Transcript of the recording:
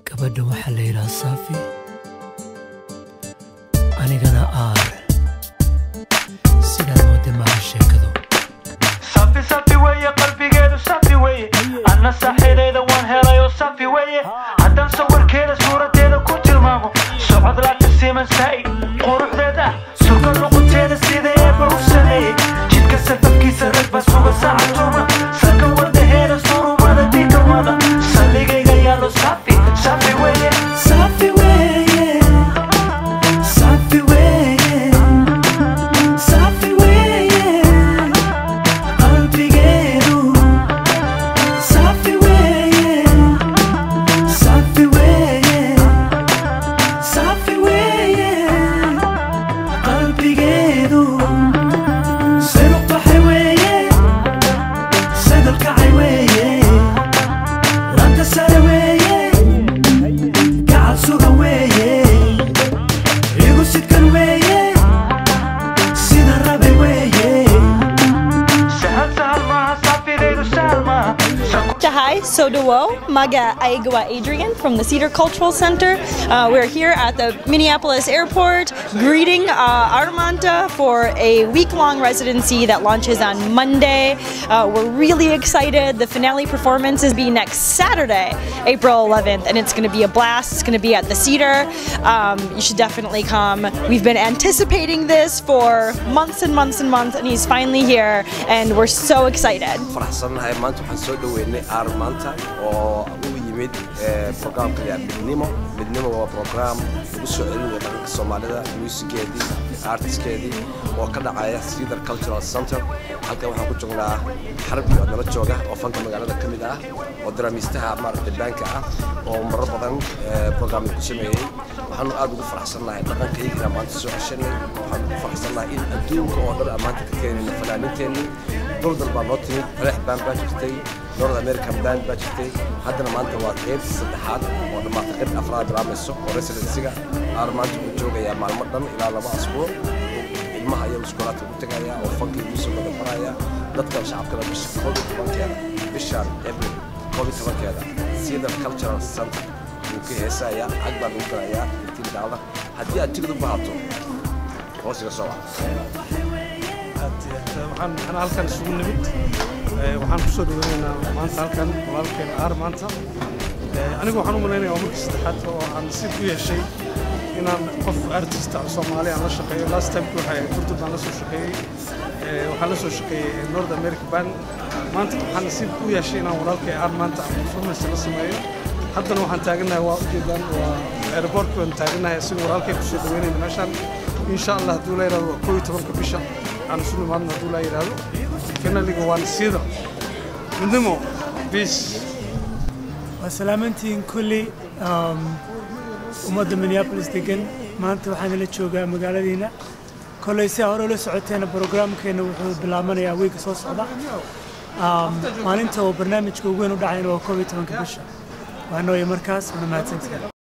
Gabadha waxaa la yidhaha Saafi, anigana Aar. Sidaad mooda maaha sheekadu. Safi, safi weeye, qalbigeedu safi weeye. Anna saaxiidayda waan helay oo safi weeye. Haddaan sawirkeeda, suuradeeda ku tilmaamo, socod laagta siman, saa'id quruxdeeda ah, surka luqunteeda sida Eebba u sameeyey, jidka safafkiisa rag baa suga saacatuma, salka wadaheeda surumada dikamada salligayga yaallo. Safi, safi weeye. Safi weeye, safi weeye, safi weeye, qalbigeedu safi weeye, safi weeye, safi weeye, qalbigeedu sayruq baxay weeye, sagalkacay weeye, lanta sare weeye, gacal sugan weeye, igu sidkan weeye, sida rabay weeye. Sahal, sahal maaha, safidaydu sahal maaha. Hi, soo dhawow, Magacayga waa Adrian from the Cedar Cultural Center. We're here at the Minneapolis airport greeting Aarmaanta for a week-long residency that launches on Monday. We're really excited. The finale performance is be next Saturday, April 11th, and it's going to be a blast. It's going to be at the Cedar. You should definitely come. We've been anticipating this for months and months and months, and he's finally here, and we're so excited. Faraxsannahay. Maanta waxaan soo dhoweynay Aarmaanta oo u yimid programka la Midnimo. Midnimo waa program lagu soo celinayo dhaqanka Soomaalida, muusigeedii, artistkeedii, oo ka dhacaya Cedar Cultural Center. Halkan waxaan ku joognaa Xarbi oo nala jooga, oo fanka magaalada ka mid ah, oo dramistaha maaragtay bandka ah, oo marar badan programka ku sameeyey. Waxaanu aad ugu faraxsannahay dhaqankayga inaan maanta soo ceshanay. Waxaanu ugu faraxsannahay in adduunka oo dhan aan maanta ka keenayno fanaaniinteennii. Dhowr baa noo timid, Taleex Band baa jirtay, North American Band baa jirtay, haddana maanta waa qaybta saddexaad oo dhammaatay, qaybta afraad bilaabayso oo residencyga. Aar maanta wuxuu joogayaa maalmo dhan ilaa 2 asbuuc. Ilmaha ayaa iskoolaadka ku tegaya oo fankii ugu wada baraya dadka shacabkana. Bisha 11-keeda, bishan April 11-keeda, Cedar Cultural Center wuu ka heesayaa. Cag baa lagu galayaa $15. Haddii aad tigid u baahato, hoos iga soo wac. Waxaan halkan isugu nimid, waxaan kusoo dhaweynaynaa maanta halkan walaalkeen Aar maanta. Anigu waxaan u malaynayaa waa markii saddexaad oo aan nasiib u yeeshay inaan qof artist ah Soomaali aan la shaqeeyo. Last time waxay ahayd Durdur baan la soo shaqeeyey, waxaan la soo shaqeeyey North America Band. Maanta waxaan nasiib u yeeshay inaan walaalkay Aar maanta aan performance la sameeyo. Haddana waxaan taagannahay, waa ujeedaan, waa airportka waan taagannahay, isagoo walaalkay kusoo dhaweynayna meeshaan. Insha Allah, hadduu la yidhahdo, waa 11-ka bisha aan isu nimaadno, hadduu la yidhahdo. Finaliga waana Cedar. Midnimo, peace. Waa salaamantiin kulli ummadda Minneapolis degan. Maanta waxaan ila joogaa magaaladiina. Kolley si hore ula socoteena, programkeena wuxuu bilaabanayaa wiigga soo socda. Maalinta uu barnaamijka ugu weyn u dhacayna waa 11-ka bisha. Waa nooye markaas, waana mahadsantihiin.